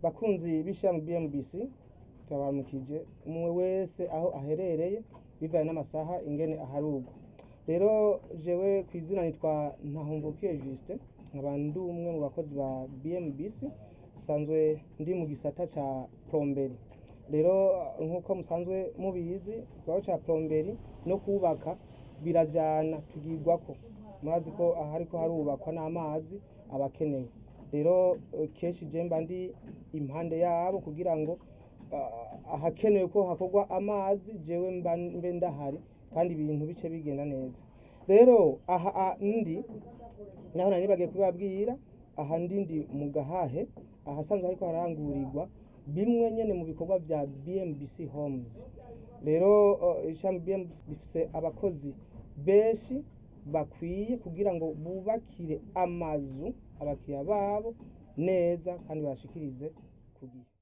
Bakunzi b'ishirahamwe BMBC, turabaramukije umwe wese aho aherereye bivanye n'amasaha ingene aharugwa. Rero jewe kw'izina nitwa Ntahomvukiye Justin, nkaba ndi umwe mu bakozi ba BMBC, nsanzwe ndi mu gisata ca plomberi. Rero nk'uko musanzwe mubizi, igikorwa ca plomberi no kubaka birajana, tugirwako. Murazi ko ahariko harubakwa n'amazi aba akenewe. Rero kenshi je mba ndi impande yabo kugira ngo ahakenewe ko hakorwa amazi jewe mba mbe ndahari kandi ibintu bice bigenda neza. Rero aha ndi naho nari nibagiye kubibabwira, aha ndi mu Gahahe, ahasanzwe hariko harangurirwa bimwe nyene mu bikorwa vya BMBC Homes. Rero ishirahamwe BMBC rifise abakozi benshi bakwiye kugira ngo bubakire amazu abakiriya babo neza kandi babashikirize ku gihe.